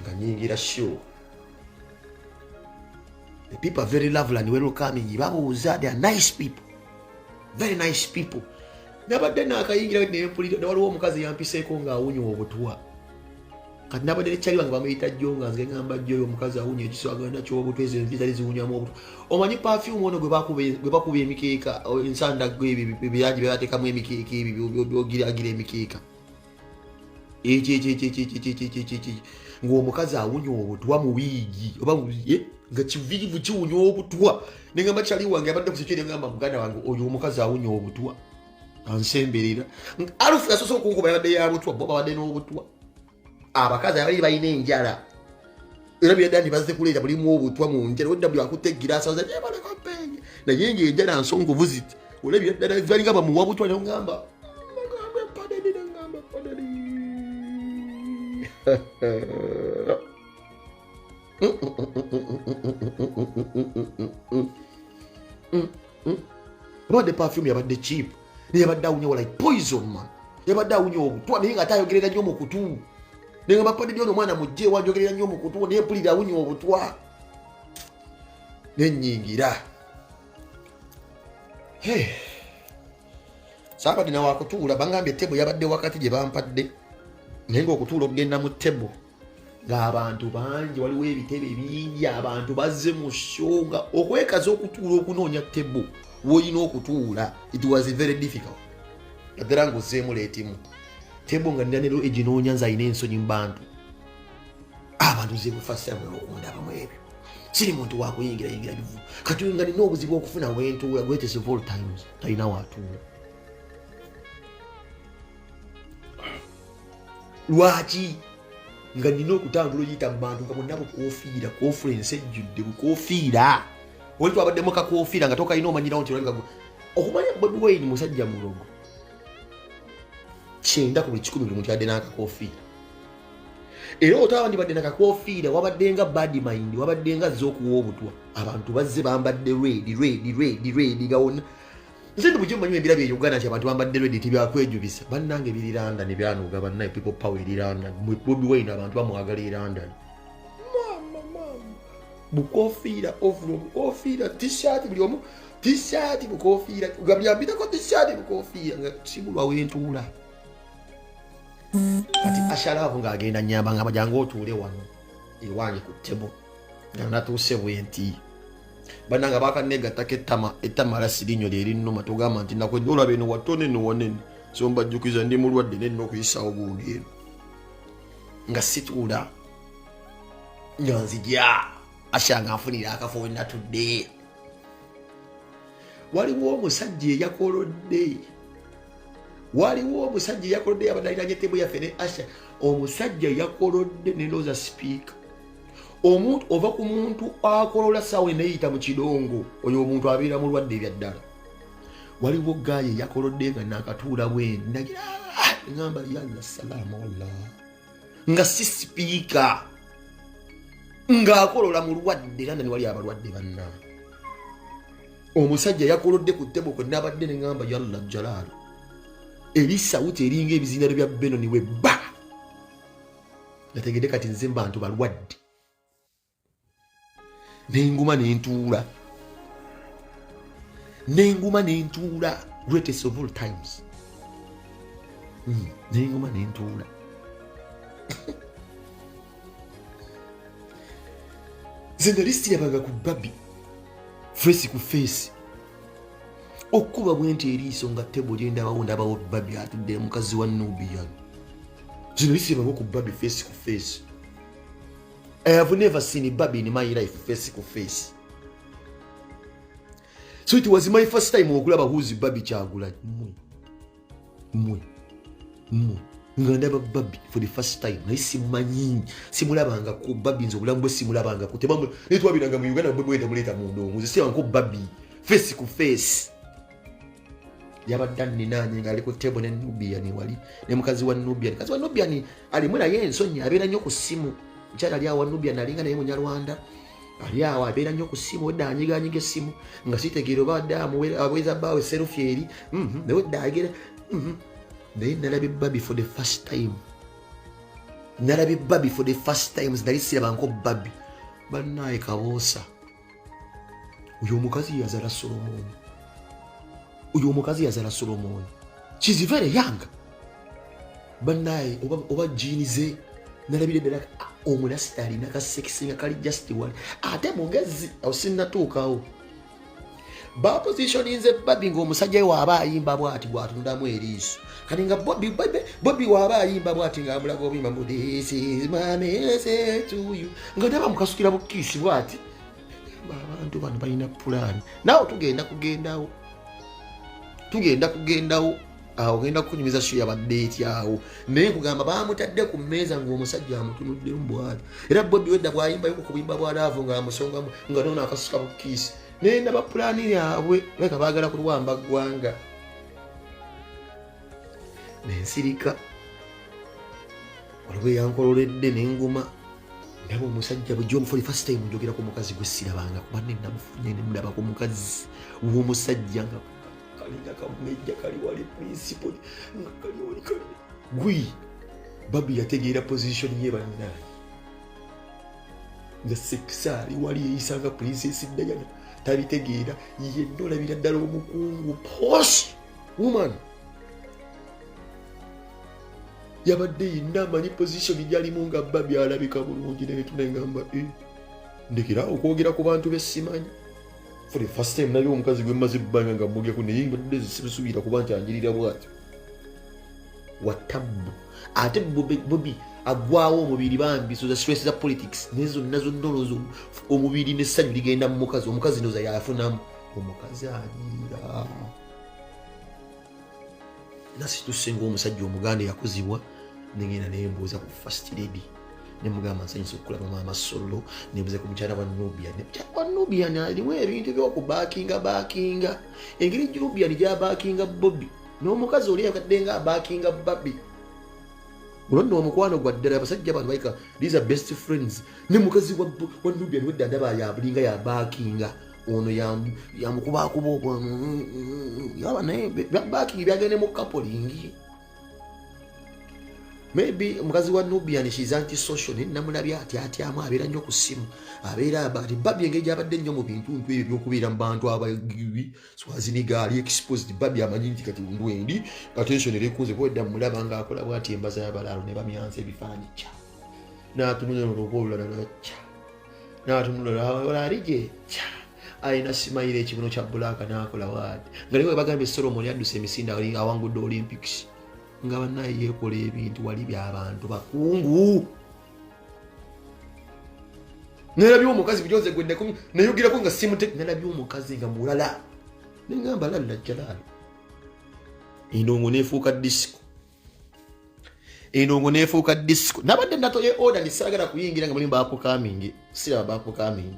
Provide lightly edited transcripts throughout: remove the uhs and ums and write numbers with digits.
Nga nyingira show, the people are very lovely and welcoming. Babuuza, they are nice people, very nice people. Nabadde nakayingira nempulira waliwo omukazi yampiseeko ng'awunya obutwa. Kati nabadde nekyali wange bamuyita jjo, nga nze ngamba jjo oyo omukazi awunya ekiswaganda ky'obutwa, ezo envi zali ziwunyamu obutwa. Omanyi perfume ono gwe bakuba emikeeka, ensandaggo, ebyo ebirangi byebateekamu emikeeka, ebyo byogiragira emikeeka, ekyo ekyo ekyo ekyo ekyo ekyo ekyo ekyo, ng'omukazi awunya obutwa mu wiigi oba nga kiviivu kiwunya obutwa. Nengamba kyali wange abadde ku sekyo, nengamba muganda wange oyo omukazi awunya obutwa ansemberera. Alufu yasoose okunkuba yabadde ya butwa, bo babadde n'obutwa. Abakazi abali balina enjala era byadda nti bazze kuleeta bulimu obutwa mu njala. Wedda buli akutte egiraasi abaleka penge, naye ngaenjala nsongovu ziti, olabye ddala balinga bamuwa butwa. Nengamba nengamba padali obadde perfume yabadde cheap, naye yabadde awunya like poison man, yabadde awunya obutwa, naye nga ate ayogerera nnyo mu kutu. Naye nga bapadidi ono omwana mujje wanjogerera nnyo mu kutu, naye mpulira awunya obutwa. Nenyingira saabadde nawakutuula, bangambye table yabadde wakati gye bampadde, naye ngaokutuula okugenda mu table ng'abantu bangi, waliwo ebitebe bingi, abantu bazze mu show, nga okwekaza okutuula okunoonya table woolina okutuula, it was very difficult, naddala ng'ozzeemu leetimu table nga nina nero eginoonya. Nze alina ensonyi mu bantu, abantu ze bufasitime okundabamu ebyo, siri muntu wakuyingira yingira bivu. Kati nga nina obuzibu okufuna wentuula. Greatest of all times talina watuula. Lwaki nga nina okutambula oyita mu bantu nga bonna bukofiira, conference ejjudde bukofiira, oli twabaddemu kakofiira nga tokalina omanyirawo nti olabika okumanya Bobi Wine musajja mulogo. 90 ku buli 100 buli muntu yadde n'akakofiira, era otaba ndibadde nakakofiira wabadde nga bad mind, wabadde nga azze okuwa obutwa. Abantu bazze bambadde red, red, red, red nga wonna. Nze ndi bujjo mmanyi ebirabyo e Uganda nti abantu bambadde red tibyakwejubisa. Bannange biri London byanuuga, bannaye people power eri London, Bobi Wine abantu bamwagala e London. Mama mama, bukofiira overall, bukofiira, t-shirt, buli omu t-shirt, bukofiira, nga byambirako t-shirt, bukofiira, nga sibulwa wentuula. Kati Asharaavu ng'agenda nyamba nga bajangu otuule wano ewange ku table, nga natuuse bwe nti bannanga bakanegattako ettama, ettama lasirinyo lyerinnuma. Tugamba nti nakwedde olaba eno watone eno wanene, so mbajjukiza ndi mulwadde nenna okuyisaawo gundi eno nga situula nga nzija Asha nga nfunira akafo we natudde. Waliwo omusajja eyakolodde, waliwo omusajja eyakolodde, yabadde aliranye table yaffe ne Asha. Omusajja yakolodde nendowooza sipiika omuntu ova ku muntu akolola saawa eneyita mu kidongo, oyo omuntu abeera mulwadde ebyaddala. Waliwo guy eyakolodde nga nakatuula bwendi, nagira ngamba yalla salaamu allah, nga si sipiika ng'akolola mulwadde era nani wali abalwadde banna. Omusajja yakolodde ku table kwe nabadde, neŋŋamba yalla jalaalu, eri sawuti eringa ebizindalo bya Benoni we bba nategedde kati nze mbantu balwadde. Nenguma nentuula, nenguma nentuula, greatest of all times. Nenguma nentuula. Nze nali sirabanga ku Barbie face ku face, okuba bwe nti eriiso nga table gyendabawo, ndabawo Barbie atudde mukazi wa Nubian. Nze nali sirabanga ku Barbie face ku face. I have never seen Barbie in my life face ku face, so it was my first time okulaba who's Barbie Kyagulanyi. Mwe mwe mwe, nga ndaba Barbie for the first time, naye simumanyi, simulabangako Barbie. Nze obulamu bwe simulabangako, naye twabiranga mu Uganda bwe bweta muleeta mu ndongo, nze sirabangako Barbie face ku face. Yabadde anninaanye ng'ali ku table ne Nubian, wali ne mukazi wa Nubian. Mukazi wa Nubian alimu naye ensonyi, abeera nnyo ku ssimu. Mukyala ali awa Nubian alinga naye Munyarwanda, ali awo abeera nnyo ku ssimu, wedda anyiganyiga essimu nga sitegeera oba adde aweza bbaawe selfie eri, naye wedda agera. Naye nalabye Barbie for the first time. Nalabye Barbie for the first times, nali sirabanko Barbie. Bannaye kaboosa, oyo omukazi yazala Solomoni, oyo omukazi yazala Solomoni. She's very young, bannaye. Oba jiini ze nalabire ddala omulasita alina ka sexy nga kali just wali, ate mugezi. Awo sinnatuukawo. Bapositioninze Barbie ng'omusajja we waaba ayimba bwati bwatundamu eriiso. Kati nga Bobi waaba ayimba bwati ng'amulaga obuyimba mbu "This is my message to you", nga ndaba mukasukira bukiisi bwati. Abantu bano balina pulaani. Naawe tugenda kugendawo, tugenda kugendawo awo, ogenda kukunyumiza show yabadde etyawo. Naye nkugamba, bamutadde ku mmeeza ng'omusajja amutunuddemu bwati. Era Bobi wedda bwayimbayo ku buyimba bwa love ng'amusongamu nga nono akasuka bukiisi. Naye ndaba pulaani yaabwe, leka baagala kulwamba ggwanga. Nensirika. Waliwo eyankololedde nenguma ndaba omusajja bujjo for the first time. Njogera ku mukazi gwe sirabanga kuba nenamufunye, nemulaba ku mukazi w'omusajja nga kalinga kamejja kali wali principal nga kali wali kali gwi. Barbie yategeera position ye, bannaye, nga sexy ali wali yeyisanga Princess Diana, tabitegeera. Yenna olabira ddala omukungu, posh woman. Yabadde yenna amanyi position gyalimu, nga Barbie alabika bulungi. Naye tunengamba, "Eh, ndekera okwogera ku bantu besimanyi." For the first time nabye omukazi gwe mmaze ebbanga nga mwogerako, naye mbadde sibisuubira kuba nti anjirira bwatyo watabbu. Ate Bobi agwawo omubiri bambi, so stress za politics naye zonna zonna olowooza omubiri n'essanyu ligenda mu mukazi. Omukazi ndowooza yafunamu, omukazi anyirira. Nasituse ngaomusajja omuganda eyakuzibwa, nengenda nembuuza ku First Lady, nemugamba, "Nsanyusa okulaba maama Solo." Nembuuza ku mukyala wa Nubia. Mukyala wa Nubian alimu ebintu byokubackinga backinga, engeri Nubian gyabackinga Bobi n'omukazi oli yakadde nga abackinga Barbie. Guno nno omukwano gwa ddala. Abasajja bano balika, these are best friends. Ne mukazi wa Nubian wedda ndaba yabulinga yabackinga ono, yamukubakuba obwo yaba naye backing byagende mu coupling. Maybe omukazi wa Nubian, she's anti social, naye namulabye ati atyamu, abeera nnyo ku ssimu, abeera ati Barbie engeri gyabadde nnyo mu bintu ntu ebyo byokubeera mu bantu abagibi swaziniga ali exposed. Barbie amanyi nti kati ndwendi attention erekunze kuwedda mulaba ngaakola bwati embaza y'abalaalo ne bamyansa ebifaananyi kya n'atunula oluba olulala nakya n'atunula ali gye kya alina simayiro ekibuno kya black n'akola waati nga liwe bagambye Solomon yadduse emisinde awangudde Olympics, nga bannaye yeekola ebintu wali byabantu bakungu. Nalabye omukazi bujonze gwe nayogerako nga simute. Nalabye omukazi nga mulala, neŋamba lalla jalaalo. Endongo nefuuka disco, endongo nefuuka disco. Nabadde natoye order ndi saagala kuyingira nga mulimu ba upcoming. Siraba ba upcoming,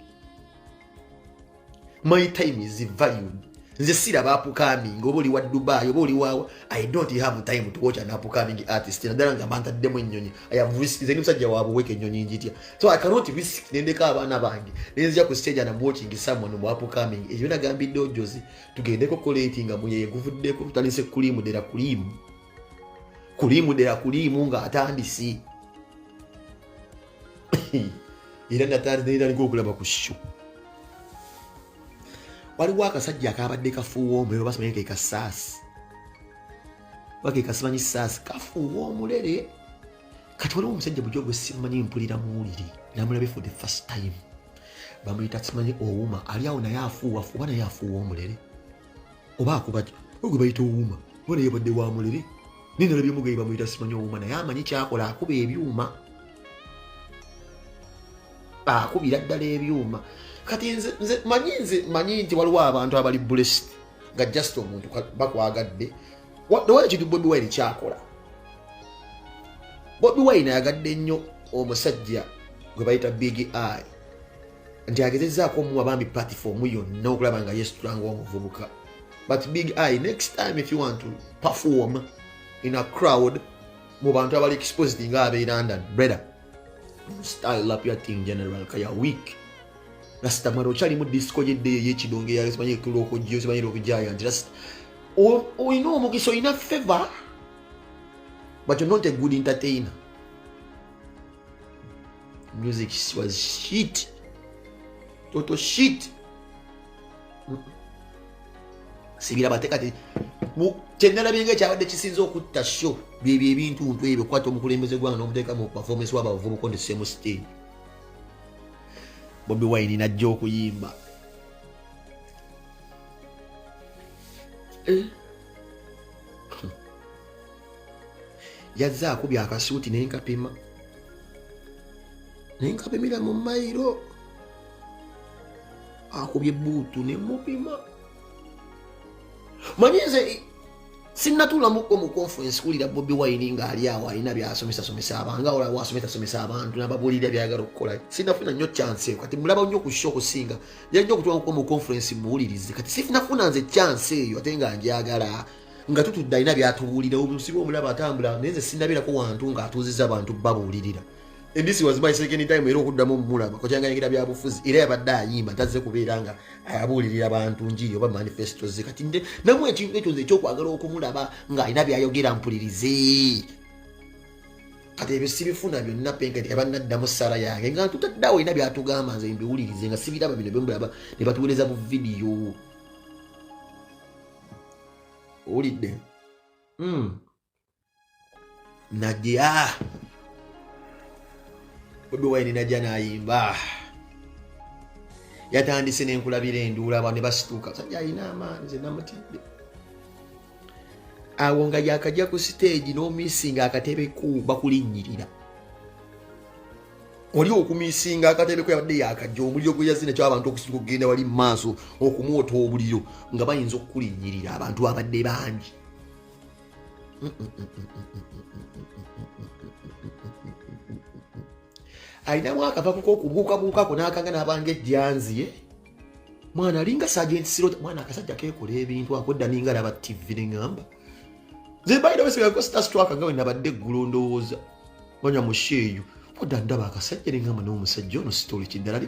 my time is valued. Nze siraba upcoming, oba oli wa Dubai oba oli wawa, I don't have time to watch an upcoming artist, naddala nga bantaddemu ennyonyi. I have risk. Nze ndi musajja wa buweka, ennyonyi njitya, so I cannot risk nendeka abaana bange nenzija ku stage and I'm watching someone mu upcoming. Ekyo nagambidde ojozi tugendeko koleti nga muyeye guvuddeko, tutandise kulimu ddera kulimu kulimu ddera kulimu ng'atandise. Era natandika okulaba ku show, waliwo akasajja akabadde kafuuwa omulere, oba simanyi ke kasaasi oba ke kasimanyi saasi kafuuwa omulere. Kati waliwo omusajja bujjo gwe simanyi, mpulira muwulire, namulabe for the first time, bamuyita simanyi Owuma. Ali awo naye afuuwa, oba naye afuuwa omulere oba akuba gwe bayita Owuma, oba naye badde wa mulere. Naye nalabye omugayi bamuyita simanyi Owuma, naye amanyi kyakola, akuba ebyuma, akubira ddala ebyuma. Kati nze manyi, nze manyi nti waliwo abantu abali blessed nga just omuntu bakwagadde. Waliwo ekintu Bobi Wine kyakola. Bobi Wine ayagadde nnyo omusajja gwe bayita Big Eye, nti agezezzaako omuwa bambi platform yonna okulaba nga yesitula ngaomuvubuka. But Big Eye, next time if you want to perform in a crowd mu bantu abali exposed nga ab'e London, brother, style up your thing. General kaya weak rastamara okyalimu disco yedde ey'ekidongo eyasimanyi rock, simanyi rock giant. Rasta olina omukisa, olina favor, but you're not a good entertainer. Music was shit, total shit. Sibiraba te kati kyenalabye nga ekyabadde kisinza okutta sho byebyo ebintu ntu ebyo kwata omukulembeze gwanga n'omuteeka mu performance w'abavubuka on the same stage. Bobi Wine najja okuyimba. Eh. Yazze akubye akasuuti nenkapima nenkapimira mu mayiro, akubye buutu nemupima. Manyi nze sinnatuulamuko mu conference kuwulira Bobi Wine ng'ali awo alina byasomesasomesa abantu, nga olaba wasomesasomesa abantu n'ababuulirira byayagala okukola. Sinnafuna nnyo chance eyo. Kati mulaba nnyo ku show okusinga yajja okutuulamuko mu conference muwulirize. Kati sifunafuna nze chance eyo, ate nga njagala nga tutudde alina byatubuulira. Obusiba omulaba atambula, naye nze sinnabeerako wantu ng'atuuziza abantu babuulirira. And this was my second time era okuddamu omulaba kocyanganyigira byabufuzi, era yabadde ayimba, tazze kubeera nga abuulirira bantu njiri oba manifesto ze. Kati nde namu ekintu ekyo nze ekyokwagala okumulaba ng'alina byayogera mpulirize, kati ebyo sibifuna byonna. Penkati yabannaddamu ssaala yange nga ntutaddeawo olina byatugamba nze mbiwulirize, nga sibiraba bino byemulaba ne batuweereza mu vidiyo. Owulidde? Najja Bobi Wine najja n'ayimba, yatandise nenkulabira enduula, abantu ne basituuka. Sajja alina amaanyi, nze namutidde awo nga yakajja ku siteegi n'omisinga akatebe ku bakulinnyirira oli okumisinga akatebe ko yabadde yakajja omuliro gwe yazina kyo abantu okusituka okugenda wali mu maaso okumwota obuliro nga bayinza okukulinnyirira, abantu babadde bangi. Alinamu akavakuko okubuukabuukako n'akanga n'abanga ejjanzi ye mwana alinga Sergeant Sirota. Mwana akasajja keekola ebintu akwedda ninga laba tv neŋŋamba nze bayina besigako starstruck nga we nabadde eggulo ndowooza manya musheeyo odda ndaba akasajja neŋŋamba n'omusajja ono sitoli kiddala ali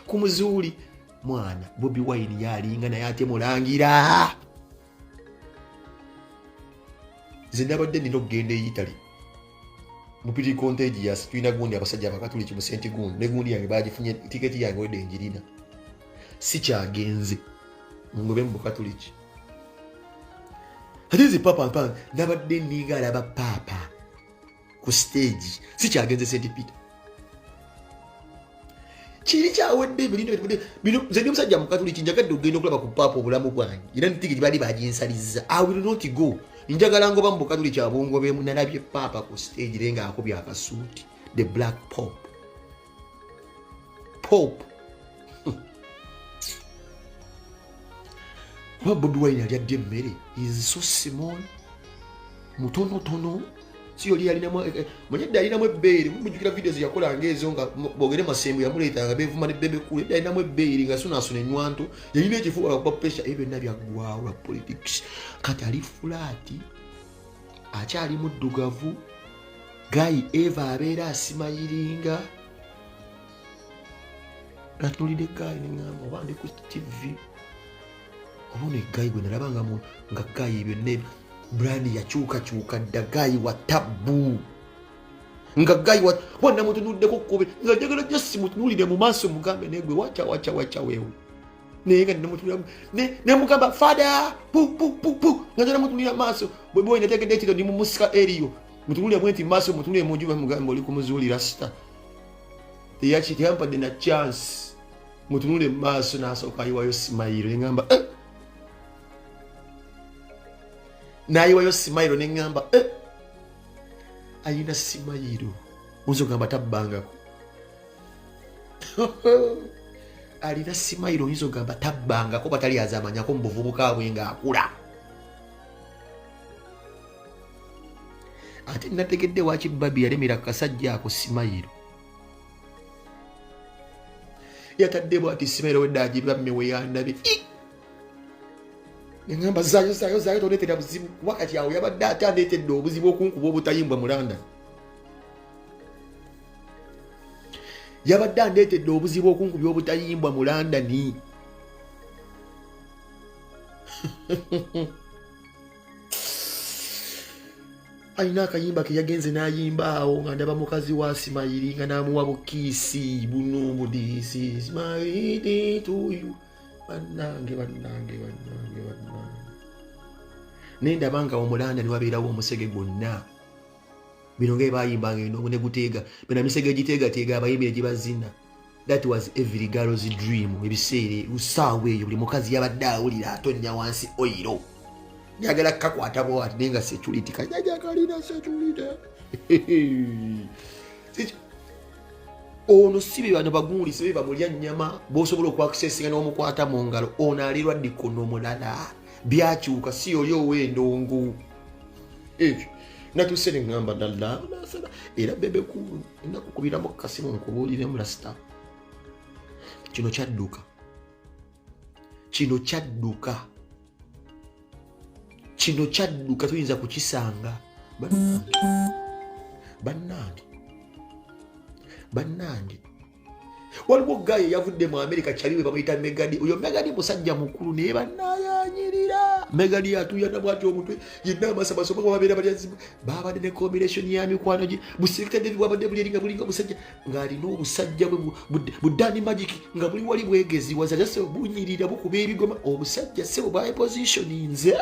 ku muzuuli. Mwana Bobi Wine yalinga naye ate mulangira. Nze nabadde nina okugenda e Italy mupiri contagious, tulina gundi abasajja abakatuliki mu senti gundi ne gundi yange bagifunye, tiketi yange wedde njirina, sikyagenze ngobe mu bukatuliki. Ate nze papa mpa nabadde ninga alaba paapa ku stage, sikyagenze St Peter, kiri kyawedde bino. Nze ndi musajja mukatuliki, njagadde okugenda okulaba ku paapa obulamu bwange, era netikiti baali baginsalizza. I will not go, njagala ngoba mu bukatuliki abungobemu. Nalabye paapa ku stage naye ng'akubye akasuuti, the black pop pop. Kuba Bobi Wine ali adde emmere is so small, mutonotono, si oli yalinamu eh, eh, manye edda alinamu ebbeere. Mujjukira videos yakolanga ezo nga bogere Masembo yamuleetanga beevuma ne Bebe Cool, edda alinamu ebbeere nga sunaasuna enywanto, yalina ekifuba lwakuba pressure. Ebyo byonna byaggwawo lwa politics. Kati ali fulaati, akyali muddugavu gayi eva abeera asimayiringa. Natunulidde gayi neŋamba oba ndi ku tv oba ono egayi gwe nalaba nga nga gayi byonna brand yakyukakyuka dda, gayi wa tabbu nga gayi wa kuba namutunuddeko kube nga njagala just mutunulire mu maaso mugambe naye gwe wacha wacha wacha wewe, naye nga nemutunula nemugamba fada pu pu pu pu nga njagala mutunulira maaso. Bwe bwe nategedde ekiro ndi mu musika eriyo mutunulire bwe nti maaso mutunulire mu njuba mugambe oli kumuzuulira sita teyaki teyampadde na chance mutunule mu maaso n'asooka ayiwayo simayiro neŋamba eh! N'ayiwayo simayiro neŋamba eh! Ayina simayiro oyinza ogamba tabbangako, alina simayiro oyinza ogamba tabbangako batali azamanyako mu buvubuka bwe ng'akula. Ate nategedde waki babi yalemera kasajja ako simayiro yatadde bwati simayiro wedde agibamme weyandabye neŋamba zaayo zaayo zaayo toneetera buzibu, kuba kati awo yabadde ate aneetedde obuzibu okunkuba obutayimbwa mu London, yabadde andeetedde obuzibu okunkubya obutayimbwa mu London. Alina akayimba ke yagenze n'ayimba awo nga ndaba mukazi wa Simayiri nga n'amuwa bukiisi buno budisi Simayiri to you. Bannange, bannange, bannange, bannange, naye ndaba nga omulanda ne wabeerawo omusege gwonna. Bino nga ebayimbanga eno ne guteega bino misege giteegateega abayimbi ne gibazina. That was every girl's dream. Ebiseera lusaawa eyo buli mukazi yabadde awulira atonnya wansi oyiro, njagala kukakwata bwati, naye nga security kajaja kalina security. Ono si be bano bagundi, si be bamulya nnyama b'osobola okwakisesinga n'omukwata mu ngalo. Ono alirwa ddikono mulala, byakyuka, si oli ow'endongo. Ekyo natuuse ne ŋŋamba ddala era Bebe Cool enakukubiramu kasimu nkubuuliremu lasita. Kino kyadduka, kino kyadduka, kino kyadduka, tuyinza kukisanga. Bannange, bannange, bannange, waliwo guy yavudde mu Amerika kyaliwe, bamuyita Megadi. Oyo Megadi musajja mukulu, naye bannayanyirira. Megadi atuyana bwati omutwe yenna amasamasoma, babeera balyazibu. Babadde ne combination ya mikwano gye buselected bwabadde buli eringa bulinga busajja ng'alina obusajja bwe budani magic nga buli wali bwegezi wazaja se bunyirira bukuba ebigoma. Obusajja sebo bwa positioninze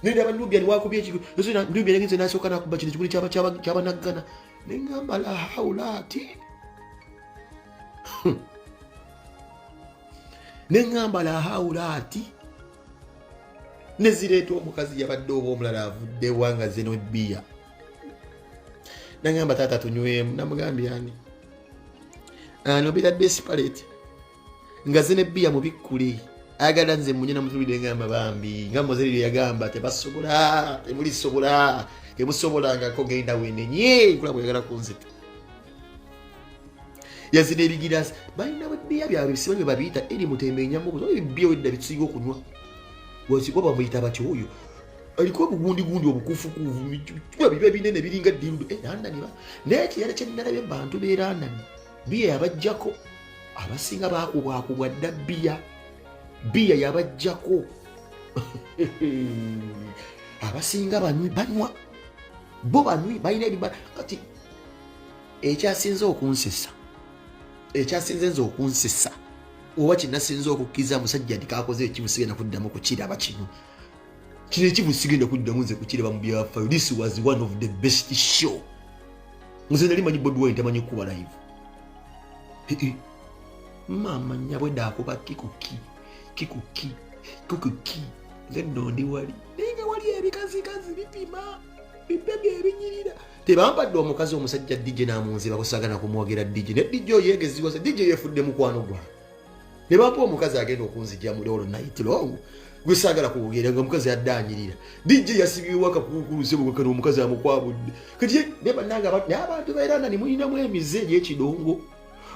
nenda Nubian wakubye ekigo. Nubian yagenze nasooka nakuba kino ekiguli kyabanaggana, neŋŋamba la haula ati, neŋŋamba la haula ati, nezireeta omukazi yabadde oba omulala avuddewa nga ze nebbiya. Naŋŋamba, "Taata, tunywemu." Namugambye, "Ani ani obeera desperate nga ze nebbiya mubikkule, ayagala nze munye?" Namutulidde ngamba, "Bambi, nga Mozeri yagamba, tebasobola, temulisobola, temusobolangako. Genda wenenye, nkola bweyagala kunzita." Yazina ebigirasi balina bwebiya byabwe, simanyi bwe babiyita eri mutembe enyamubuzo ebibiya wedda bisinga okunywa wazikuba bamuyita batyo. Oyo aliko obugundiggundi obukufukufu biba binene biringa dildo. London naye kirala kyenalabye, bantu b'e London biya yabajjako. Abasinga bakubwakubwa dda biya, biya yabajjako. Abasinga banywi, banywa bo banywi, balina ebiba. Kati ekyasinze okunsesa, ekyasinze nze okunsesa oba kyenasinze okukkiriza musajja nti kakoze ekimu, sigenda kuddamu kukiraba kino. Kino ekimu sigenda kuddamu nze kukiraba mu byafaayo. This was one of the best show. Nze nali manyi Bobi Wine tamanyi kuba live. Maama nyabwedde akuba kikuki kikuki kukuki, nze nno ndi wali, naye nga wali ebikazikazi bipima bipebyo ebinyirira. Tebampadde omukazi omusajja DJ namunziba kusagana kumwogera DJ ne DJ oyegeziwasa. DJ yefudde mukwano gwange, ne bampa omukazi agenda okunzija mu all night long gwe saagala kwogera, nga omukazi adde anyirira. DJ yasibyewo akakuukulu sebukakano, omukazi amukwabudde. Kati ne bannange, naye abantu baeranda nimulinamu emize egy'ekidongo.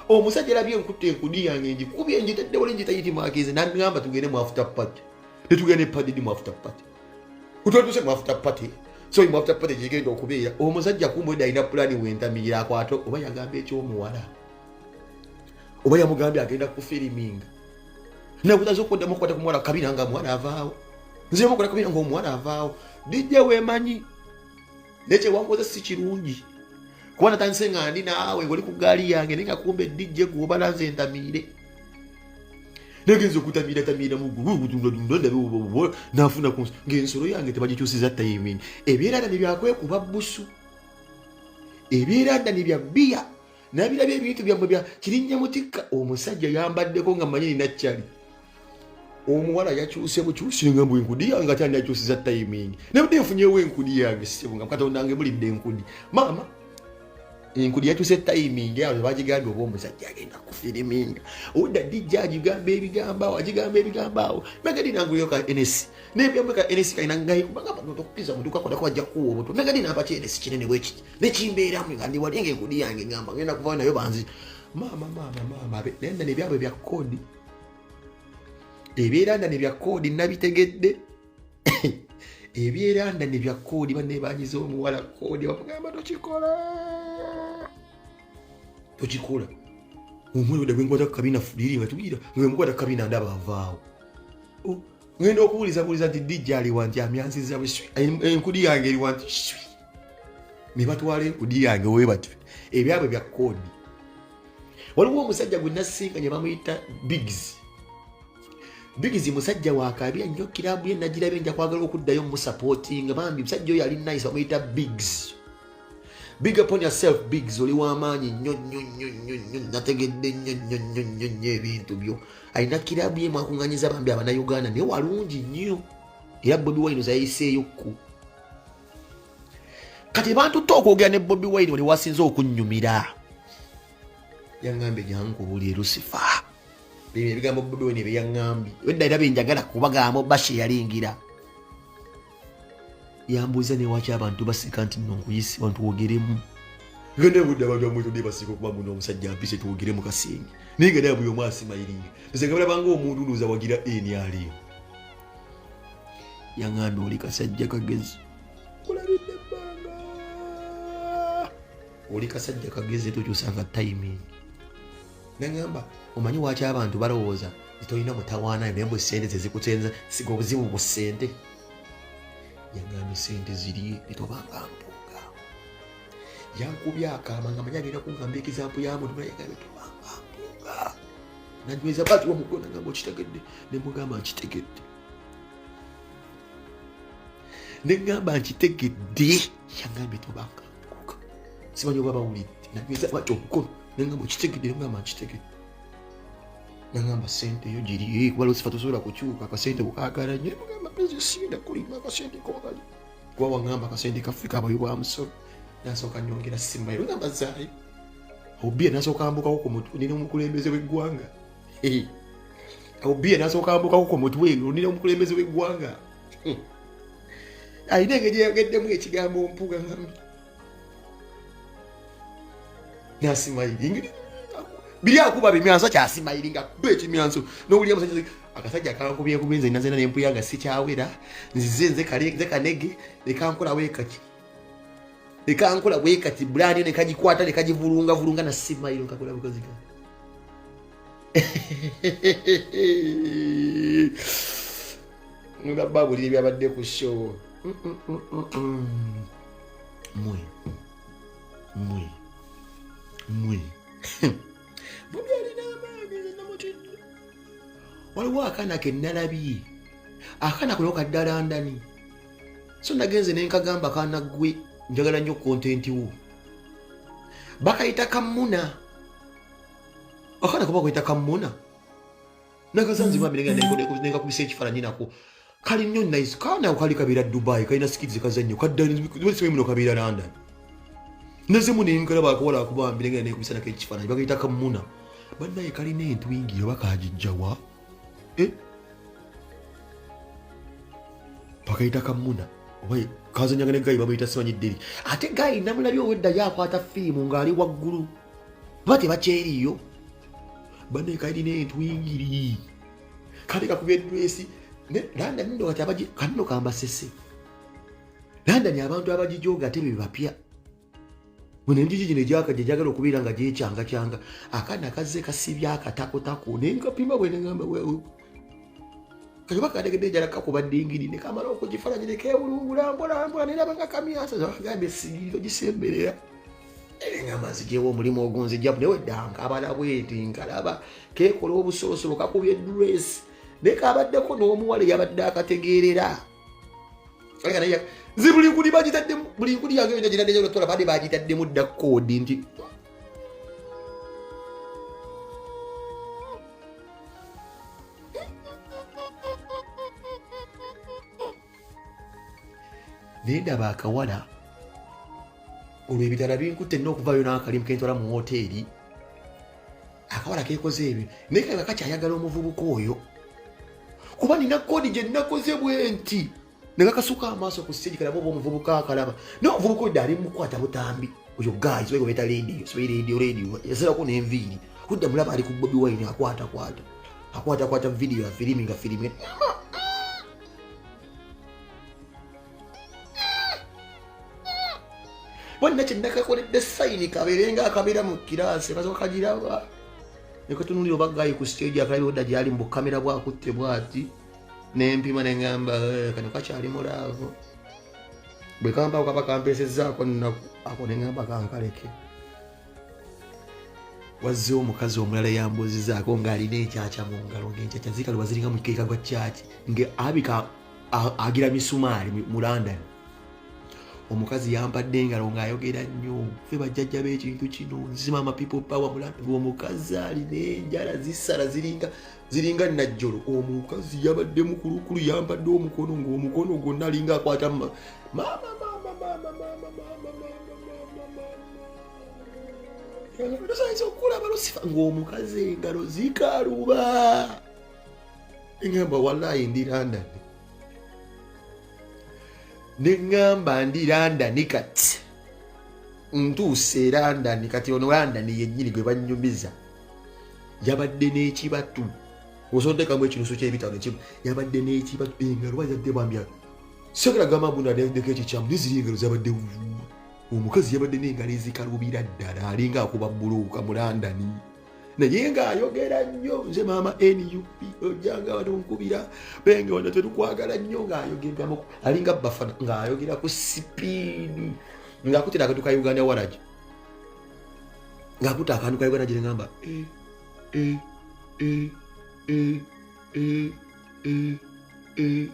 Omusajja labye nkutta enkudi yange, ngikubye, ngitadde wali, ngitayitimakize, nagamba, "Tugende mu after party." Netugenda epadidi mu after party. Kutwatuse mu after party, so mu after party gigenda okubeera omusajja kumbe alina pulani wentamiira akwata oba yagamba ekyomuwala oba yamugambye agenda kufiriminga nakutaza okuddamu okukwata ku muwala kabina nga muwala avaawo. Nze mukola kabina nga omuwala avaawo. DJ weemanyi, naye kyewankoze si kirungi, kuba natandise nga ndi naawe ngaoli ku gaali yange, naye nga kumbe DJ gwobala nze ntamiire. Nagenza okutamiira tamiira muggulu nafuna ku ng'ensolo yange tebagikyusiza timing. Ebyeranda nebyakwekuba busu, ebyeranda nebya bbiya nabirabye ebintu byammwe bya kirinnya mutikka. Omusajja yambaddeko nga manyi nina kyali omuwala yakyuse bukyusi nga mbwe enkudi yange ate ani akyusiza timing? Nabadde nfunyewo enkudi yange ssebo, nga Katonda nge bulidde enkudi. Maama, enkudi yakyuse timing awo bagigambye oba omusajja agenda kufiriminga odda DJ agigamba ebigambo awo, agigamba ebigambo awo. Megadi nanguyo ka ns nebyamwe ka ns kalina ngayi kubanga tokukiza mutuka kodako bajja kukuwa obutwa. Megadi nampa ki ns kinene bwekiti nekimbeeramu nga ndi wali nga enkudi yange ngamba ngenda kuvayo nayo banzi. Maama, maama, maama, nenda nebyabwe bya kodi, ebyeranda nebya koodi. Nabitegedde ebyeranda nebya koodi. Bannebanyiza omuwala koodi, bamugamba, "Tokikola, tokikola." Omwana odda gwenkwata kukabina fuliri nga tugira nga mukwata kukabina ndaba avaawo. Oh, Ngenda okuwuliza buliza nti DJ aliwa, nti amyansiza bwe enkudi yange eriwa, nti swi ne batwala enkudi yange we batyo ebyabwe bya koodi. Waliwo omusajja gwe nasinkanye bamuyita Biggs. Biggs musajja wakabi nnyo, kirabu ye nagirabye, nja kwagala okuddayo musapootinga bambi. Musajja oyo ali nice, bamuyita Biggs. Big up on yourself Biggs, oli w'amaanyi nnyo nnyo nnyo nnyo nnyo, nategedde nnyo nnyo nnyo nnyo nnyo ebintu byo. Alina kirabu ye mwakuŋŋanyiza bambi Abannayuganda, naye walungi nnyo, era Bobi Wine zayiseeyo ku kati bantutte okwogera ne Bobi Wine wali wasinze okunnyumira. Yaŋŋambye jankubuulire Lucifer, bino ebigambo Bobi Wine bye yaŋŋambye wedda era byenjagala kubagamba. Bashe yalingira yambuuza newaki abantu baseka nti nno nkuyise ntuwogeremu, nga nebudde abantu bamwetodde baseka okuba muno omusajja mpise tuwogere mu kasenge, naye nga naye buli omu asimayiringa nze nga balabanga omuntu ndowooza wagira nrm. Yaŋŋambye oli kasajja kagezi, olabidde ebbanga, oli kasajja kagezi, tokyusanga timing. Naŋŋamba omanyi waki abantu balowooza nti tolina mutawaana, naye mbu sente zezikutenza, siga obuzibu bu sente. Yaŋŋambye sente ziri netobanga mpunga. Yankubye akaama nga manyi agenda kuŋŋamba example ya muntu, yagambye tobanga mpunga. Nanyweza bati omukono, nagamba okitegedde, nemugamba nkitegedde, neŋŋamba nkitegedde. Yaŋŋambye tobanga mpunga, simanyi oba bawulidde. Nanyweza bati omukono, neŋŋamba okitegedde, neŋŋamba nkitegedde. Nagamba sente yo giri kuba Lucifer tosobola kukyuka, akasente bukagala nnyo. Mugamba pezi sinda kulima akasente kogali kuba wangamba akasente kaffe kabayi bwa musolo. Nasooka nyongera simayo ngamba zaayo obia, nasooka mbukako ku mutwe nina omukulembeze w'eggwanga. Obia nasooka mbukako ku mutwe nina omukulembeze w'eggwanga, alina engeri yayogeddemu ekigambo mpuga ngambye nasimayiringa biri akuba bimyanso kyasimayiringa kuba ekimyanso nowulira musajja akasajja kankubye kubi nze nazena nempuya nga sikyawera nzize nze kale nze kanege nekankola wekati nekankola wekati bulani nekagikwata nekagivulunga vulunga nasimayiro nkakola bukozi ka nga babulira ebyabadde ku show. Mwe mwe mwe Bobi alina amaanyi, nze namutidde. Waliwo akaana ke nalabye, akaana kuno kadda London, so nagenze nenkagamba kaana gwe njagala nnyo content wo, bakayita kamuna, akaana kuba bakayita kamuna. Nakasanze bambi nengakubisa ekifaananyi nako kali nnyo nice. Kaana kali kabeera Dubai, kalina skills, kazannyo kaddamuno, kabeera London. Nazemu nenkalaba akawala akubambi nengenda nekubisa nako ekifaananyi, bakayita kamuna. Bannaye kalina entwingi oba kagijjawa, eh? Bakayita kamuna oba kazanyaga ne guy bamuyita simanyi dderi, ate guy namulabye owedda yakwata fiimu ng'ali waggulu ba tebakyeriyo. Bannaye kalina entwingiri, kale kakubye dress. London nno kati abagi kanno kambasese London abantu abagijoga ate be bapya buno enjiji gino egyakajja gyagala okubeera nga gyekyangakyanga. Akaana kazze kasibye akatakotako nenkapima bwe nengamba kati oba kategedde enjala kakuba dingiri ne kamala okugifalanyi ne keebulungula mpola mpola neraba nga kamyansa gambye sigiri togisemberera ngamba nzijewo omulimu ogunzija naye weddanga abala bweti nkalaba kekola obusolosolo kakubye dress naye kabaddeko n'omuwala eyabadde akategeerera. Nze buli nkuli bagitaddemu, buli nkuli yange yonna gitadde tola badde bagitaddemu dda koodi nti naye ndaba akawala olwo ebitala binkutte nina okuvaayo n'akalimu kentwala mu woteeri. Akawala kekoze ebyo naye kanga kakyayagala omuvubuka oyo kuba nina koodi gye nakoze bwe nti nekakasuka amaaso ku stage kalaba oba omuvubuka akalaba, naye omuvubuka oyo ali mukwata butambi oyo guys wego beta radio sibe radio radio yasalako n'enviiri kudda mulaba ali ku Bobi Wine akwata kwata akwata kwata video ya filimi nga filimi. Bonna kyenakakoledde sayini kabeere nga akabeera mu kiraasi kasoka kagiraba nekatunulira oba guy ku stage akalabi odda gyali mu bukamera bwakutte bwati. Nempima neŋŋamba eh, kano kakyali mulaavu bwe kampaako kaba kampeesezzaako nnaku ako neŋŋamba kankaleke. Wazzewo omukazi omulala yambuuzizaako ng'alina enkyakya mu ngalo, ng'enkyakya zikaluba ziringa mukeeka gwa kyaki, nga abika agira misumaali mu London. Omukazi yampadde engalo ng'ayogera nnyo, ffe bajjajja b'ekintu kino, nzi maama people power mu London. Omukazi alina enjala zisala ziringa ziringa najjolo. Omukazi yabadde mukulukulu, yampadde omukono ng'omukono gwonna alinga akwata mama mama mama mama mama mama tosobola okulaba lusifa ng'omukazi engalo zikaluba. Engamba wallahi ndi London, neŋŋamba ndi London kati ntuuse e London kati. Ono London yennyini gwe bannyumiza yabadde n'ekibatu, osontekamu ekinusu ky'ebitano ekimu, yabadde n'ekibatu, engalo bazadde bambya sogera gamba mbu nadeko ekikyamu niziri engalo zabadde. Omukazi yabadde n'engalo ezikalubira ddala, alinga akuba buluuka mu London, naye ng'ayogera nnyo, nze maama NUP, ojjanga wano nkubira benge wano tetukwagala nnyo, ng'ayogeramu alinga bafana, ng'ayogera ku sipiidi, ng'akutira akantu ka Uganda waragi, ng'akuta akantu ka Uganda gye ngamba e e e e e e e.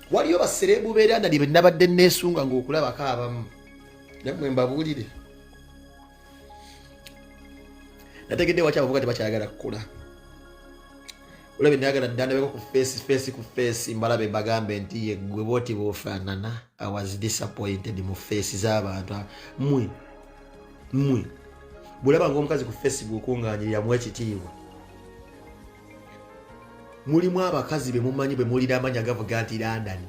Waliyo basereebu b'erandani be nabadde neesunga ng'okulabako abamu, nammwe mbabuulire. Nategedde waki abavuka tebakyayagala kukula. Olabe nayagala dda ndabeko ku face face ku face, mbalabe mbagambe nti yeggwe bwoti bwofaanana. I was disappointed mu face z'abantu mwe mwe bwolaba ngaomukazi ku Facebook ng'anyiriramu ekitiibwa. Mulimu abakazi be mumanyi bwe mulira amanya gavuga nti London,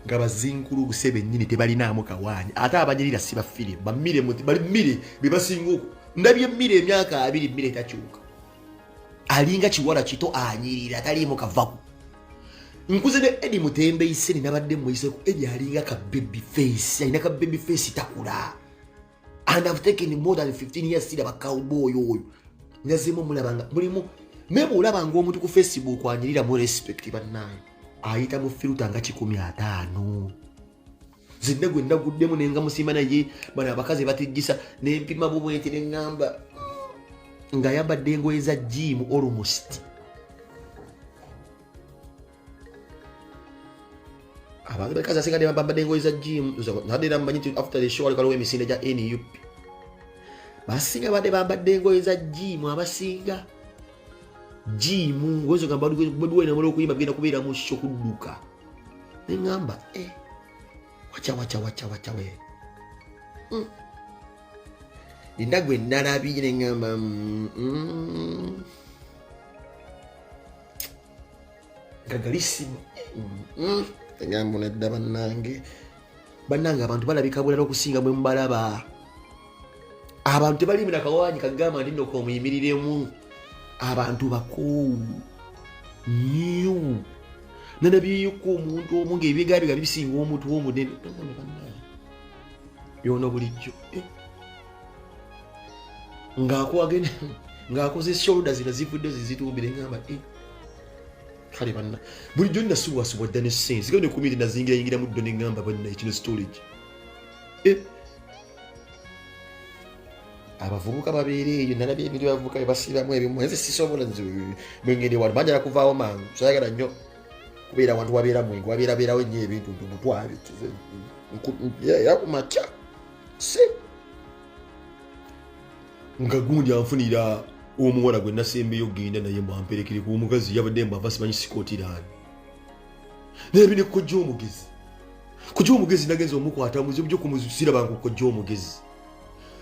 nga bazinkulu buse bennyini, tebalinaamu kawaanyi, ate abanyirira si bafire bamire bali mmire be basinga oku ndabye mmire emyaka 20 mmire takyuka, alinga kiwala kito, anyirira taliimu kavaku. Nkuze ne Edi Mutembe Iseni, nabadde muyiseko Edi, alinga ka baby face, alina ka baby face, takula, and I've taken more than 15 years siraba cowboy oyo. Nazimu mulabanga mulimu naye bw'olabanga omuntu ku Facebook anyirira mu respect, bannange, ayita mu filter nga 150 zinne gwe naguddemu nenga musiima, naye bano abakazi batijjisa. Nempima bubwenti neŋŋamba ng'ayambadde engoye za gym almost. Abantu bakazi asinga bambadde engoye za gym, nadde era mmanyi nti after the show waliwo emisinde gya NUP, basinga badde bambadde engoye za gym, abasinga gym ngozi gamba Bobi Wine amala okuyimba bigenda kubeera mu show kudduka. Neŋŋamba eh, wacha wacha wacha wacha we Nina gwe nalabye neŋŋamba nga galisima eŋŋambo nedda. Bannange, bannange, abantu balabika bulala okusinga bwe mubalaba. Abantu tebalimi na kawaanyi kagamba nti nno komuyimiriremu. Abantu bakoowu nnyo. Nanabyeyoko omuntu omu ng'ebyegabiga bisinga omutwe omunene. Yono bulijjo eh. Ng'akwagenda ng'akoze shoulder zino zivudde zizitumbire, ngamba eh. Kale banna, bulijjo nasuwasubwa dda ne sense genda ekumiri nazingira yingira muddo, neŋŋamba banna ekino storage eh. Abavubuka babeera eyo, nalabye ebintu abavubuka bebasiibamu ebimu, nze sisobola. Nze bwengende wano banjala kuvaawo mangu, sayagala nnyo kubeera wantu wabeera mwenge, wabeerabeerawo ennyo ebintu nti mutwabe era kumakya si nga gundi anfunira omuwala gwe nasembeyo genda naye mbwamperekere ku omukazi yabadde mbwava simanyi Scotland, naye bine kojja omugezi, kojja omugezi nagenza omukwata muzibu gyo kumusiraba nku kojja omugezi,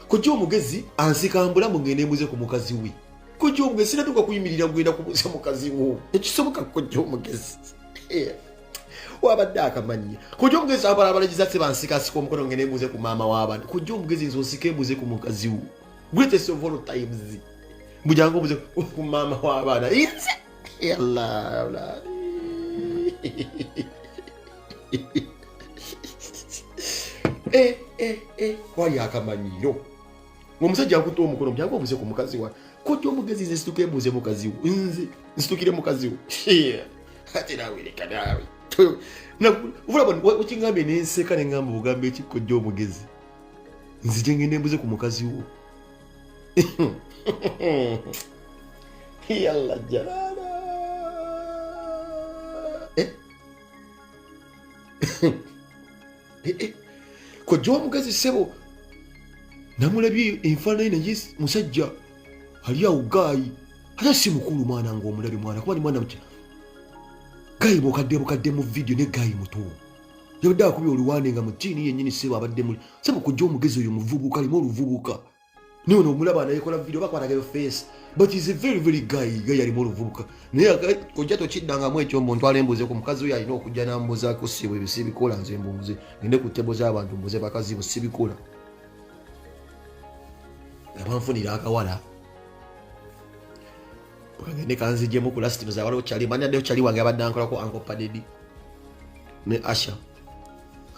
kojja omugezi ansikambula mugende mbuze ku mukazi we. Kojja omugezi sinatuuka kuyimirira kugenda kubuuza mukazi wo, ekisoboka kojja omugezi wabadde akamanyi. Kojja omugezi abalabalagiza se bansikasika omukono ngende mbuze ku maama w'abantu. Kojja omugezi nze onsika embuze ku mukazi wo, greatest of all times, mbujangu obuze ku maama w'abaana nze yalla eh, eh, eh. Wali akamanyiro. Ng'omusajja akutte omukono mutyangu obuze ku mukazi wa kojja omugezi, nze situke mbuuze mukazi wo, nze nsitukire mukazi wo. Ate naawe leka naawe olaba okingambye nenseka nengamba ogamba eki kojja omugezi, nzije ngende mbuze ku mukazi wo. Yalla jalala. Eh? Eh, eh. Kojja omugezi ssebo namulabye enfaananyi naye musajja ali awo gaayi ate si mukulu mwana ngaomulabye mwana kuba ni mwana mutya gaayi bukadde bukadde mu vidiyo ne gaayi muto yabadde akubye oluwaane nga mutiini yennyini ssebo abadde muli ssebo kojja omugezi oyo muvubuka alimu oluvubuka naye ono omulaba nayekola video bakwatagayo face but is a very very guy guy alimu oluvubuka naye kojja tokiddangamu ekyo mbu ntwala embuuze ku mukazi oyo alina okujja nambuzaako sibwe ebyo sibikola nze mbuuze ngende ku tebo z'abantu mbuuze bakazi bo sibikola nga banfunira akawala kagende kanzijemu ku last nza waliwo kyali manya dde kyali wange abadde ankolako uncle Padedi ne Asha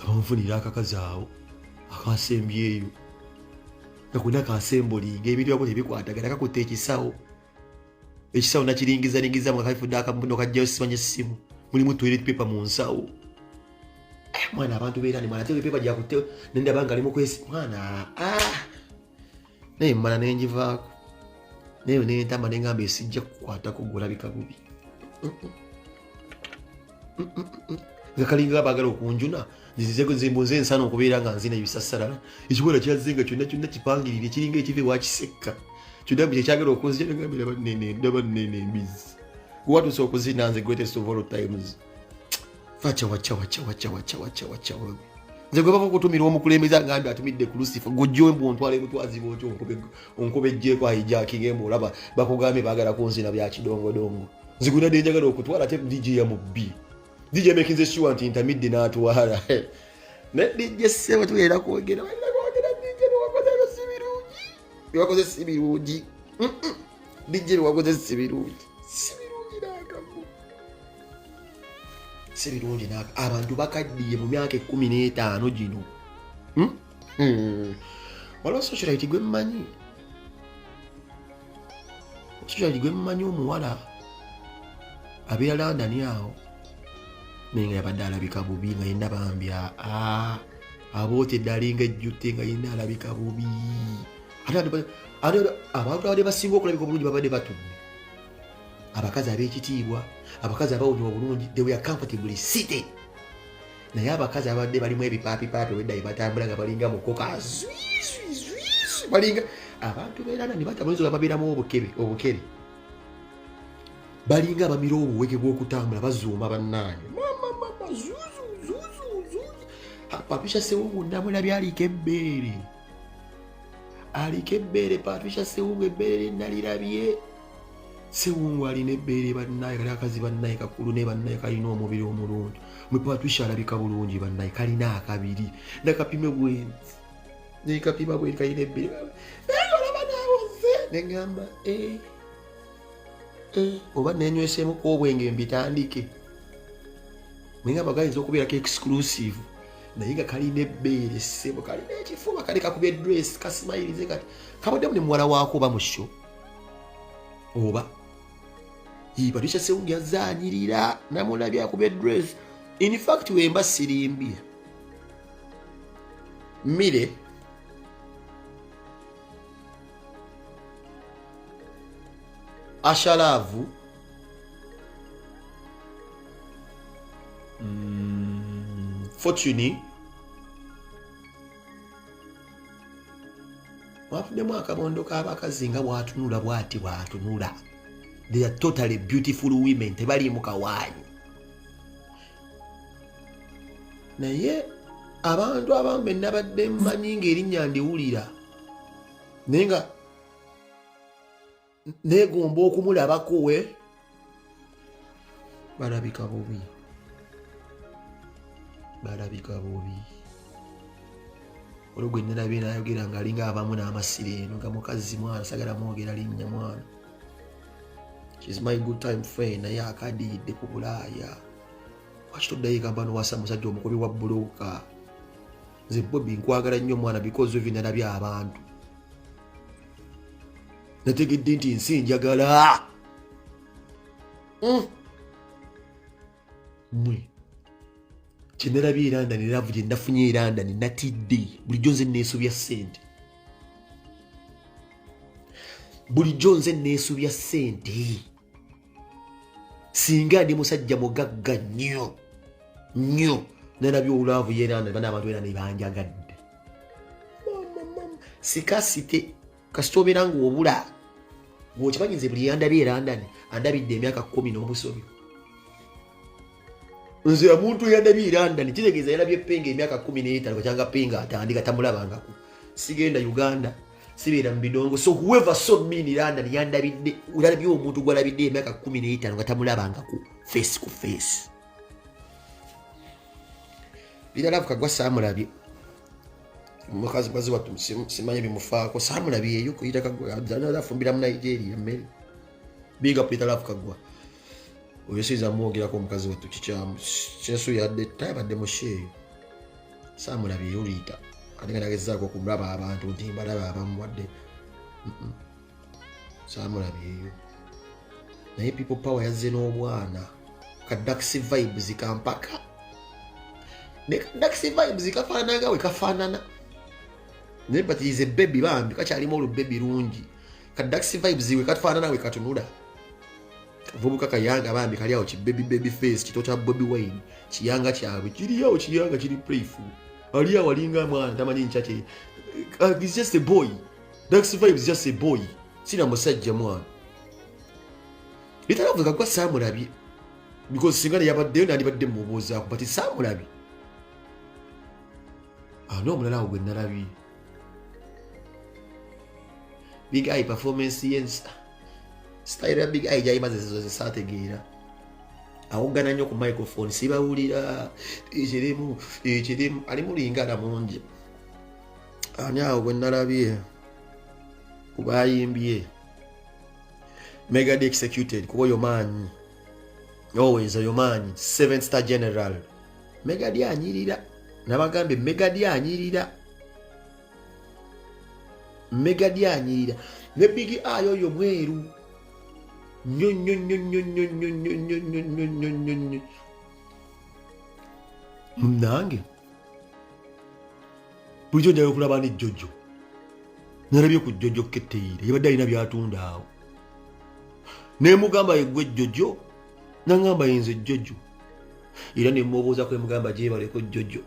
abanfunira akakazi awo akasembyeyo nga konna kasembolinga ebintu byako tebikwatagana kakutte ekisawo ekisawo nakiringizaringiza nga kafudde akamuno kajjayo simanya essimu mulimu toilet paper mu nsawo. Eh, mwana abantu beera ni mwana toilet paper gyakutte nendaba nga ali mukwesi mwana ah naye mmala nengivaako naye nentamba nengamba esijja kukwatako gulabika bubi nga kalinga bagala okunjuna nzimbuze ensana okubeera nga nzina ebisasalala ekiwala kyazze nga kyonna kyonna kipangirire kiringa ekiva ewakisekka kyonna mbu kyekyagala okunzija nagambira nene ndaba nene embizi watuuse okuzina nze greatest of all times wacha wacha wacha wacha wacha wacha wacha nze gwe bava okutumira omukulembeze agambye atumidde ku lusifa gojja embu ontwala ebutwazi bwotyo onkubejjeeko hijaking embu olaba bakugambye baagala kunzina bya kidongodongo nze gwe nadde njagala okutwala ate DJ yamubbi DJ makinze sure nti ntamidde n'atwala naye DJ ssebo tubeera kwogera kwogera DJ byewakoze si birungi byewakoze si birungi DJ byewakoze si birungi si birungi n'akamu si birungi n'aka abantu bakaddiye mu myaka 15 gino. Hmm? Hmm. Waliwo socialite gwe mmanyi, socialite gwe mmanyi omuwala abeera London awo naye nga yabadde alabika bubi nga yenna bambi abootedde alinga ejjute nga yenna alabika bubi ate abantu abadde basinga okulabika obulungi babadde batudde abakazi ab'ekitiibwa abakazi abawunya obulungi they were comfortably seated naye abakazi abadde balimu ebipaapipaapi wedda bye batambula nga balinga mukoka zwi balinga abantu beerana ne batabayinza babeeramu obukebe obukere balinga abamira obuweke bw'okutambula bazuuma bannange mama mama zuzu zuzu zuzu Patricia Sewungu namulabye aliko ebbeere aliko ebbeere Patricia Sewungu ebbeere lyenalirabye Sewungu alina ebbeere bannaye kali akazi bannaye kakulu ne bannaye kalina omubiri omulungi mwe Patricia alabika bulungi bannaye kalina akabiri nakapime bwenzi nekapima bweni kalina ebbeere olaba nawoze neŋamba eh, eh, oba nenyweseemu obwenge mbitandike nengamba gayinza okubeerako exclusive naye nga kalina ebbeere ssebo kalina ekifuba kali kakubye dress kasimayirize kati kabaddemu ne muwala waako oba mu show oba Patricia Sewungu yazaanyirira namulabye akubye dress in fact wemba sirimbye mire ashalaavu fortune wafuddemu akabondo k'abakazi nga bwatunula bwati bwatunula they are totally beautiful women tebaliimu kawaanyi naye abantu abamu be nabadde mmanyi ng'erinnya ndiwulira naye nga neegomba okumulabako we balabika bubi balabika bubi olwo gwe nalabye nayogera ng'alinga abamu n'amasiro eno nga mukazi mwana sagala mwogera linnya mwana she's my good time friend naye akadiyidde ku bulaaya lwaki toddayo egamba nowasa musajja omukubi wa bulooka nze Bobi nkwagala nnyo mwana because of nalabye abantu. Nategedde nti ensi enjagala. Mwe kyenalabye e London, love gye nafunye e London, natidde. Bulijjo nze neesobya ssente, bulijjo nze neesobya ssente. Singa ndi musajja mugagga nnyo nnyo, nalabye o love y'e London, bana abantu era nebanjagadde. Sikasite kasita obeera nga obula ng'okimanyi. Nze buli yandabye e London andabidde emyaka 10 n'obusobyo. Nze omuntu eyandabye e London kitegeeza yalabye Penga emyaka 15 kacyanga Penga atandika tamulabangako. Sigenda Uganda, sibeera mu bidongo. So whoever saw me in London yandabidde, olabye omuntu gwalabidde emyaka 15 nga tamulabangako face ku face. Biralavu Kagwa saamulabye, mukazi mukazi wattu, simanyi bimufaako, saamulabyeyo kuyita Kagwa afumbira mu Nigeria mmere. Big up Love Kagwa, oyo siyinza mwogerako. Omukazi wattu kikyamu kyensu yadde tayabadde mu show eyo, saamulabyeyo liita, ate nga nagezaako okulaba abantu nti mbalaba abamu wadde saamulabyeyo. Naye People Power yazze n'obwana ka Dax Vibes kampaka ne ka Dax Vibes kafaanana nga we kafaanana, naye but is a baby bambi, kakyalimu olubebi lungi. Ka Dax Vibes we kafaanana we katunula, kavubuka kayanga bambi, kali awo kibaby baby face, kito kya Bobi Wine, kiyanga kyabwe kiri awo, kiyanga kiri playful, ali awo alinga mwana tamanyi nkya kye. He's just a boy. Dax Vibes just a boy, sina musajja mwana. Litalavuga gwa saamulabye because singa neyabaddeyo nandibadde mubuuzaako, but saamulabye. Ani omulala awo gwe nalabye? Big Eye performance ye, style ya Big Eye gyayimaze zizo zisaategeera, awogana nnyo ku microphone, sibawulira ekirimu ekirimu, alimu lingala mungi. Ani awo gwe nalabye kubayimbye? Mega D executed kuba oyo maanyi, always oyo maanyi. Seven Star General Mega D anyirira, nabagambye Mega D anyirira, Mega D anyirira. Ne Big Eye oyo mweru nnyo nnyo nnyo nnyo nnyo nnyo nnyo nnyo nnyo nnyo nnyo nnyo nnyo. Nange bulijjo njagala okulaba ne Jojo. Nalabye ku Jojo Keteyire, yabadde alina byatunda awo, nemugamba yegwe Jojo, naŋŋamba yenze Jojo, era nemubuuza kwemugamba gyebaleko Jojo.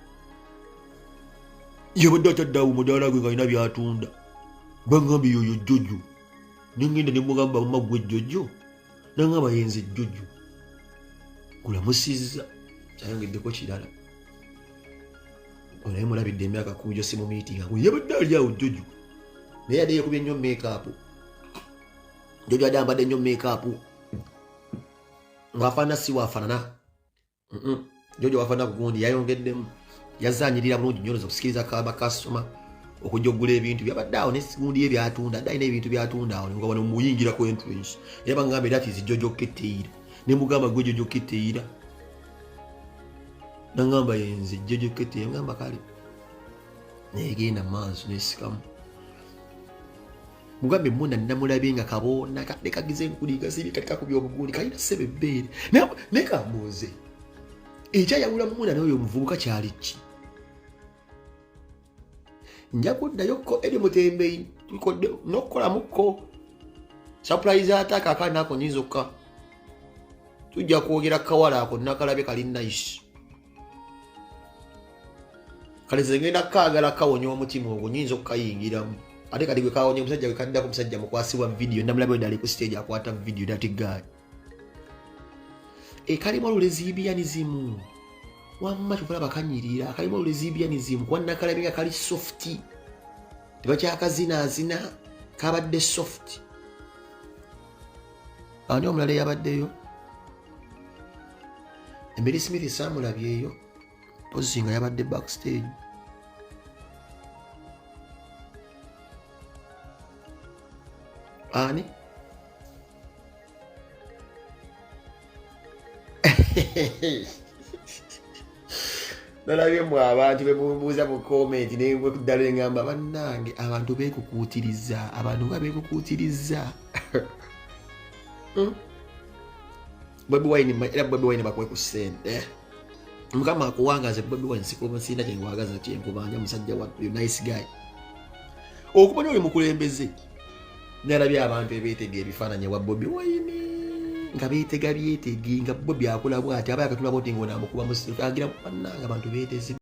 Yabadde atadde awo mudaala gwe nga alina byatunda, baŋŋambye yoyo Jojo, nengenda nemugamba mama gwe Jojo, naŋŋamba yenze Jojo, gulamusizza kyayongeddeko kirala. Naye mulabidde emyaka 10 gyo simumiitinga, yabadde ali awo Jojo, naye yadde yekubye nnyo makeup. Jojo adde ambadde nnyo makeup ng'afaanana si waafaanana. Jojo wafaanana kugundi yayongeddemu, yazanyirira bulungi nnyo okusikiriza bakasitoma okujja okugula ebintu byabadde awo nesigundi ye byatunda, adde alina ebintu byatunda awo nga wano muyingira ku entrance, naye bagamba era tizi Jojo Keteyira, nemugamba gwe Jojo Keteyira, nagamba yenze Jojo Keteyira, ngamba kale negenda maaso nesikamu. Mugambe muna namulabye nga kaboona kadde kagize enkuli gasibye kati kakubye obugundi kalina ssebe ebbeere, naye kambuuze ekyayawula muna n'oyo omuvubuka kyali ki? Nja kuddayo ko eri Mutembeyi n'okukolamukko surprise attack akaana ako nyinza okka tujja kwogera kawala ako nakalabye kali nice. Kale nze ngenda kaagala kawonya omutima ogwo, nyinza okukayingiramu, ate kati gwe kawonya omusajja gwe kaddako omusajja mukwasibwa vidiyo, namulabe ddala ku stage akwata vidiyo that guy. E kalimu olulesbianism, wamma kyova bakanyirira, kalimu olulesbianism kuba nakalabye nga kali soft, tebakyakazinaazina, kabadde soft. Ani omulala eyabaddeyo? Emily Smith saamulabyeyo pozi nga yabadde backstage. Ani Nalabye mu abantu bemubuuza mu comment, nengwe engamba, bannange, abantu beekukuutiriza, abantu nga beekukuutiriza. Bobi Wine, era Bobi Wine bakuwe ku ssente, Mukama akuwangaze. Bobi Wine, sina kyenkwagaza, kyenkubanja, musajja wattu, nice guy. Okumanya oli mukulembeze, nalabye abantu ebeetega ebifaananyi wa Bobi Wine nga beetega byetegi, nga Bobi akola bwati, aba yakatula boti, ngaonamukuba agira. Bannange, abantu beeteze.